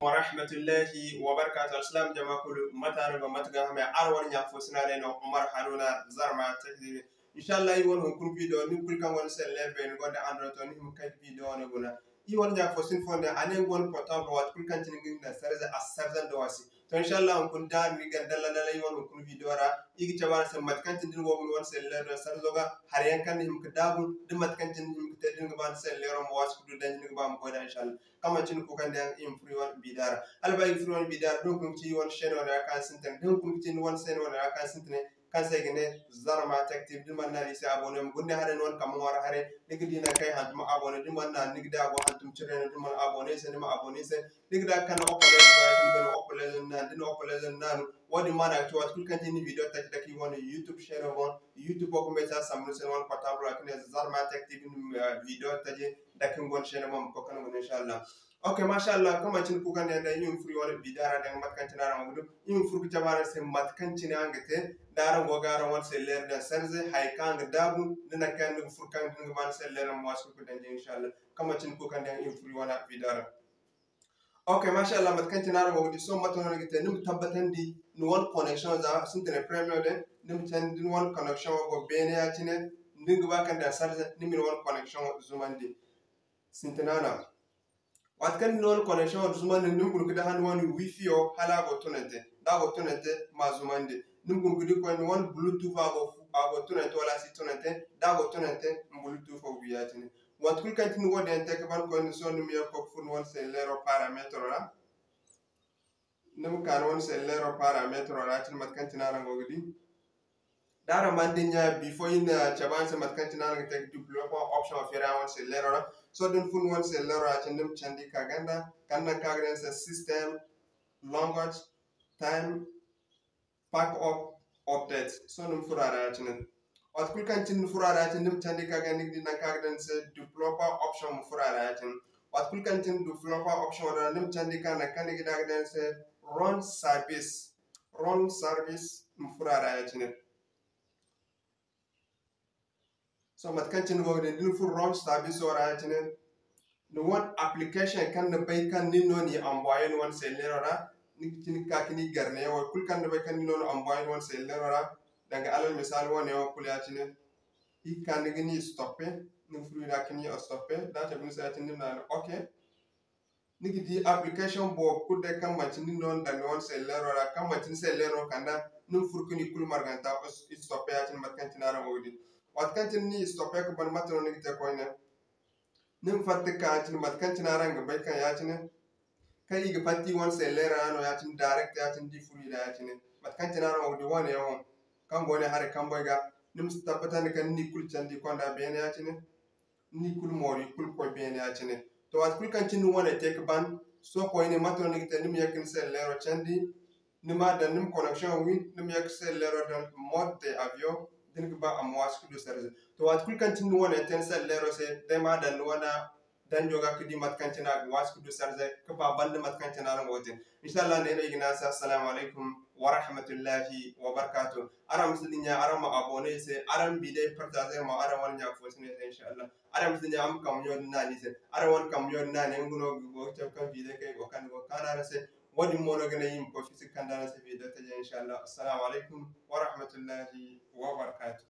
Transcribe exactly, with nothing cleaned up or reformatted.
Wa rahmatullahi wa barakatuh. Alsilaam jama kulu, mate araŋ go, mate ga hamay? Araŋ wane ɲa fo sina day no, Umar Haruna, Zarma Tech T V. Inshallah, iri wane hunkuna video, nin kulu kaŋ gonda seller beene, ni gonda Android, to ni hima kay video wane guna. Iri wane ɲa fo sina fo ne, a ne nga wane portable, waati kulu kaŋ cine nga daŋ sarze, a si sarze nda wasi. To, inshallah, hunkuna da ni ga dalla dalla iri wane hunkuna video ra, iri ga cabe araŋ se mate kaŋ cine da ni go ga ni wane seller daŋ sarzo ga, hari yaŋ kaŋ ni hima ga daabu, da mate kaŋ cine ni hima ga te da ni ga ba ni seller ma wasi ga du danji ni ga ba ma goy nd'a, inshallah. Kaŋ manti ni kuukandi yaŋ, iri ma furo iri wane video ra. Hala ba iri ga furo iri wane video ra, da hunkuna ga ci iri wane chaîne wane ra kaŋ sintin, da hunkuna ga ci ni wane chaîne wane ra kaŋ sintin, kaŋ se i ga ne Zarma Tech T V. Da ni mana naanu iri se abonné, ma guna day haray ni wane kambe ŋwaari haray, ni ga di nangu kaŋ i hantum abonné. Da ni mana naanu, ni ga di a go hantum cire no, da ni mana abonné iri se, ni ma abonné iri se. Ni ga di a kaŋ ni operator go ya-cine, ni operator naanu, da ni operator naanu, wo-din maana ga ci waati kulu kaŋ cine ni video taji dake iri wane YouTube chaîne boŋ, YouTube wo ga message sambu ni se ni wane portable ra ka ne Zarma Tech T V, ni ma video taji dake ni wane chaîne boŋ, ma koy ka ni guna, inshallah. Ok, masha Allah, kaŋ manti ni kuukandi yaŋ day, iri ma furo iri wane video ra, danga mate kaŋ cine araŋ go ga du, iri ma furo ga cabe araŋ se mate kaŋ cine araŋ ga te, da araŋ go ga araŋ wane seller daŋ sarze, hari kaŋ a ga daabu, da nangu kaŋ ni ga furo kaŋ da ni ga ba ni seller ma wasi ga du danji, inshallah. Kaŋ manti ni kuukandi yaŋ, iri ma furo iri wane video ra. Ok, masha Allah, mate kaŋ cine araŋ go ga di, sohõ mate no ni ga te, ni ma tabbatandi ni wane connection, za sintina premium din, ni ma candi ni wane connection wo go beene ya-cine, ni ga ba kaŋ daŋ sarze, ni ma ni wane connection wo zumandi. Sintina no. Waati kaŋ ni na ni wane connection wo zumandi, ni ma guna ga di hala ni wane wifi wo, hala a go tunante. Da a go tunante, ma zumandi. Ni ma guna ga di koyne ni wane Bluetooth a go, a go tunante wala a si tunante. Da a go tunante, ma Bluetooth wo wi ya-cine. Waati kulu kaŋ cine ni wo din yaŋ te ka ban koyne, sohõ ni ma ye ga koy ga furo ni wane seller paramètre ra. Ni ma ka ni wane seller paramètre ra ya-cine, mate kaŋ cine araŋ go ga di. Da araŋ mana dinya, before iri na cabe araŋ se mate kaŋ cine araŋ ga te ga développer option feeri araŋ wane seller ra. Sohõ da ni furo ni wane seller ra ya-cine, ni ma candi ka ganda, kala nangu kaŋ a ga daŋ ni se system, language, time, pack up, update. Sohõ ni ma furo a ra ya-cine. Waati kulu kaŋ cine ni furo a ra ya-cine, ni ma candi ka ganda, ni ga di nangu kaŋ a ga daŋ ni se développer option, ma furo a ra ya-cine. Waati kulu kaŋ cine développer option ra, ni ma candi ka nangu kaŋ ni ga di a ga daŋ ni se run service. Run service, ma furo a ra ya-cine. Sohõ mate kaŋ cine ni go ga di, da ni furo run service wo ra ya-cine, ni wane application kaŋ ni bay kaŋ nin no ni envoyer ni wane seller ra, ni ga cine ga ka ga ni garne wo kulu kaŋ ni bay kaŋ nin no ni envoyer ni wane seller ra, danga alal misaali wane wo kulu ya-cine, iri ga ka ni ga ni stoppe, ni ga furo i ra ga ni stoppe, da a cabe ni se ya-cine ni ma naanu ok. Ni ga di application boobo kulu day kaŋ manti nin no ni daŋ ni wane seller ra, kaŋ manti ni seller no kand'a, ni ma furo ga ni kulu marganta stoppe ya-cine mate kaŋ cine araŋ go ga di. Waati kaŋ cine ni stoppe ka ban, mate no ni ga te koyne? Ni ma fatta ka ya-cine mate kaŋ cine araŋ ga bay kaŋ ya-cine, kaŋ i ga fatta i wane seller ra no ya-cine direct ya-cine, da i furo i ra ya-cine. Mate kaŋ cine araŋ go ga di wane yaŋ wo kaŋ go ne haray kamboy ga, ni ma si tabbatandi kaŋ ni na i kulu candi konda beene ya-cine. Ni kulu moori kulu koy beene ya-cine. To, waati kulu kaŋ cine ni wane te ka ban, sohõ koyne mate no ni ga te? Ni ma ye ga ni seller candi, ni ma daŋ ni ma connection wi, ni ma ye ga seller daŋ mode de avion, da ni ga ba a ma waasi ka du sarze. To, waati kulu kaŋ cine ni wane te ni seller se, day ma daŋ ni wane danjo ga ka di mate kaŋ cine a ga waasi ka du sarze, ka ba banda mate kaŋ cine araŋ go ga te. Inshallah, ne no i ga ne a se, assalamu alaykum wa rahmatullahi wa barakatuh. Araŋ ma si dinya, araŋ ma abonné i se, araŋ ma video partager mo araŋ wane ɲa fo sine se, inshallah. Araŋ ma si dinya, araŋ ma kambe ɲo din naanu i se. Araŋ wane kambe ɲo din naanu, nga no go ga cabe kaŋ video kaŋ i go ga kande go ga kaanu araŋ se. Wo-din mo no ga naŋ i ma koy fisi ga kande araŋ se video taji, inshallah. Assalamu alaykum wa rahmatullahi wa barakatuh.